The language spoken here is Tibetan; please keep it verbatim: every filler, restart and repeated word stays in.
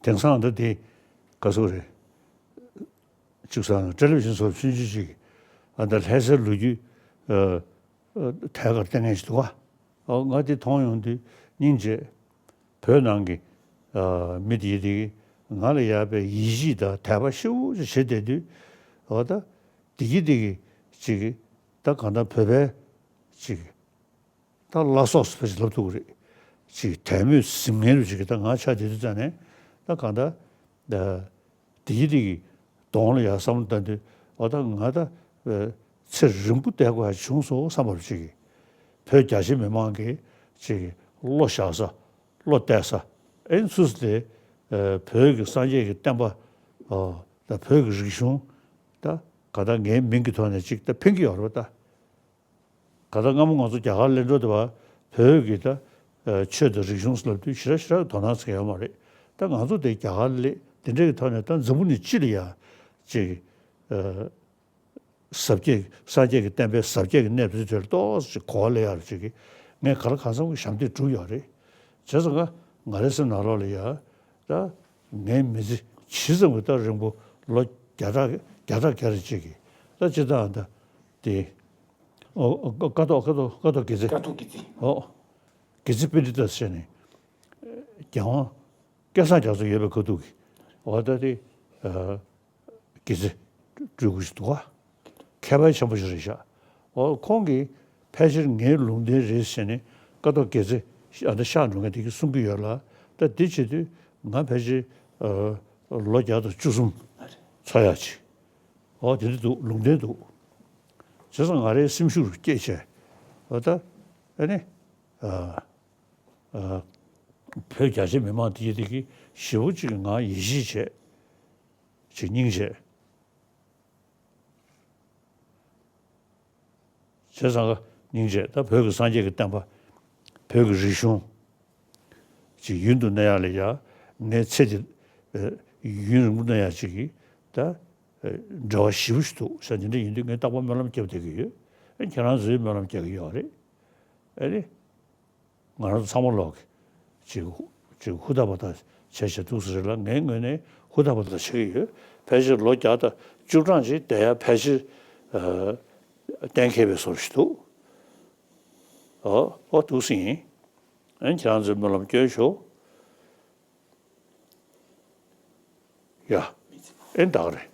དེང་སང་ད་དེ་ག་ཚོད་རེད། གཅིག་བསམ་ན་ཊེ་ལི་བི་ཤན་སོགས་ཆུང་ཆུང་ཅིག་ཨ་ད་ལྷ་སའི་ལོ་རྒྱུས་ཨ་ཨ་ཐད་ཀར་བསྟན་མཁན་ཞིག་འདུག་ག་ཨ་ང་དེ་མཐོང་ཡོང་དུས་སྙིང་རྗེ། བོད་ནང་གི་ཨ་མི་དེ་དེ་གིས་ང་ལ་ཡག་པའི་ཡིད་ཆེས་དང་དད་པ་ཞེ་པོ་ཅིག་བྱེད་བསྡད་དུས་ཨ་ད་དེ་གི་དེ་གི་ཅིག་ད་གང་ལྟར་བོད་པའི་ཅིག་ད་བླ་སྲོག་ཟེར་བ་ཞིག་ལབ་ཐུབ་ཀྱི་རེད། ཅིག་དད་མོས་ཟིན་མཁན་རུ་ཅིག་གི་ད་ང་ཆ་དེ་དུས་ཙང་ནས་ད་གང་ལྟར་ད་དེ་ཡི་དེ་གི་གདོང་ལ་ཡར་བསམ་བློ་བཏང་དུས་ཨོ་ད་ང་ད་ཚེ་རིང་པོ་བསྡད་དགོས་ཡ་བྱུང་སོང་བསམ་པ་རུ་ཅིག་གི་བོད་རྒྱ་ཆེ་མི་མང་གི་ཅིག་བློ་བཞག་ས་བློ་གཏད་ས་ཨེ་ཚུལ་དེ་བོད་ཀྱི་སངས་རྒྱས་ཀྱི་བསྟན་པ་ད་བོད་ཀྱི་རིག་གཞུང་ད་ག་ད་ངའི་མིང་གི་ཐོག་ནས་ཅིག་ད་ཕན་གྱི་ཡོད་རེད་པ་ད། ག་ད་སྔ་མོ་ང་ཚོ་རྒྱ་གར་ལ་འགྲོ་དུས་བོད་ཀྱི་ད་ཆོས་དང་རིག་གཞུང་ཟེར་ལབ་དུས་ཞེ་དྲག་ཞེ་དྲག་དོ་སྣང་བྱེད་ཡོད་མ་རེད། ད་ང་ཚོ་དེ་རྒྱ་གར་ལ་སླེབས་དེ་འདྲ་གི་ཐོག་ནས་ད་འཛམ་བུ་གླིང་སྤྱི་ལ་ཡ་ཅིག་ཟབ་རྒྱས་སངས་རྒྱས་ཀྱི་བསྟན་པའི་ཟབ་རྒྱས་ཀྱི་གནས་ཚུལ་དེར་ཏོག་ཙམ་གོ་བ་ལེན་ཡག་ཅིག་གི་ངས་ག་ལ་གང་འཚམ་གྱི་ཞབས་འདེགས་བསྒྲུབས་ཡོད་རེད། བྱས་ཙང་ང་ང་རའི་སེམས་ནང་ལོགས་ལ་ཡ་ད་ངའི་མི་ཚེ་ཇི་ཙམ་གྱི་ད་རིང་པོ་ལོ་བརྒྱ་ཕྲག་བརྒྱ་ཕྲག་བརྒྱ་རེ་ཅིག་གི་ད་ཅི་ད་ད་དེ། ཨོ་ཨོ་ཀ་ཐོག་ཀ་ཐོག་ཀ་ཐོག་དགེ་རྩེ། ཀ་ཐོག་དགེ་རྩེ། ཨོ། དགེ་རྩེ་པཎྜི་ཏ་ཟེར་ནས། རྒྱལ་དབང་སྐལ་བཟང་རྒྱ་མཚོ་ཡོད་པའི་ཁ་ཐུག་གི་ཨོ་ད་དེ་ཨ་དགེ་རྩེ་སྤྲུལ་སྐུ་ཞིག་འདུག་ག་མཁས་པ་ཆེན་པོ་ཞིག་རེད་ཤག་ཨོ་ཁོང་གིས་ཕལ་ཆེར་ངའི་ལུང་བསྟན་རེད་ཟེར་ནས་ཀ་ཐོག་དགེ་རྩེ་ཨ་ད་གཤེགས་འགྲོ་མཁན་དེ་གིས་གསུང་གི་ཡོད་ལ། ད་དེ་བྱེད་དུས་ང་ཕལ་ཆེར་ཨ་ལོ་བརྒྱ་དང་བཅུ་གསུམ་འཚོ་ཡག་ཅིག་ཨོ་དེ་འདྲ་འདུག་ལུང་བསྟན་འདུག་བྱས་ཙང་ང་རའི་སེམས་ཤུགས་སྐྱེད་བྱས་ཨོ་ད་ཨ་ནི་ཨ་ཨ་བོད་རྒྱ་ཆེ་མི་མང་དེ་དེ་གི་ཞེ་པོ་ཅིག་ང་ཡིད་ཆེས་བྱས་ཅིག་སྙིང་རྗེ། བྱས་ཙང་ཀ་སྙིང་རྗེ་ད་བོད་ཀྱི་སངས་རྒྱས་ཀྱི་བསྟན་པ་བོད་ཀྱི་རིག་གཞུང་ཅིག་ཡུན་དུ་གནས་ཡག་ལ་ཡ་ངའི་ཚེ་འདི་ཡུན་རིང་པོ་གནས་ཡག་ཅིག་གི་ད་འབྲེལ་བ་ཞེ་པོ་ཞིག་འདུག་ཟེར། དེ་འདྲ་ཡིན་དུས་ངས་རྟག་པར་སྨོན་ལམ་རྒྱབ་བསྡད་ཀྱི་ཡོད། ཨེ་ཁྱེད་རང་ཚོས་སྨོན་ལམ་རྒྱག་གི་ཡོད་རེད། ཨེ་རེད། ང་རང་ཚོ་ཚང་མ་ལོག་གི་ཅིག་ཅིག་ཧུར་ཐག་པ་ཐག་བྱས་བྱས་འདུག་ཟེར་རེད་ལ། ངའི་ངོས་ནས་ཧུར་ཐག་པ་ཐག་བྱེད་ཀྱི་ཡོད། ཕལ་ཆེར་ལོ་བརྒྱ་དང་བཅུ་གྲངས་ཅིག་བསྡད་ཡ་ཕལ་ཆེར་ཨ་གཏན་འཁེལ་བའི་བཟོ་ཞིག་འདུག་ཨོ་ཨོ་འདུག་སེ་ཡིན། ཨེ་ཁྱེད་རང་ཚོས་སྨོན་ལམ་སྐྱོན་ཤོག་ཡ། ཨེ་ད་ག་རེད།